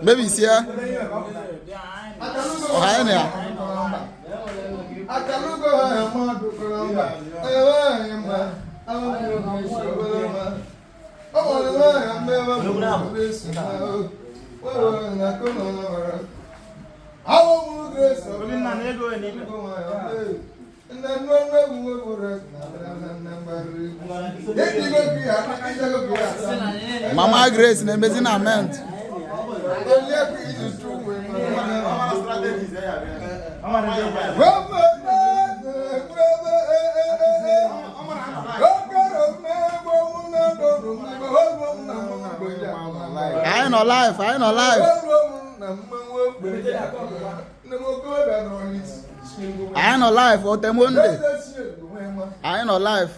Mebisia ọha anyị na ya. Mama Grace na-emezi na ment. Anyị nọ live, anyị nọ live. Anyị nọ live otemonde. Anyị nọ live.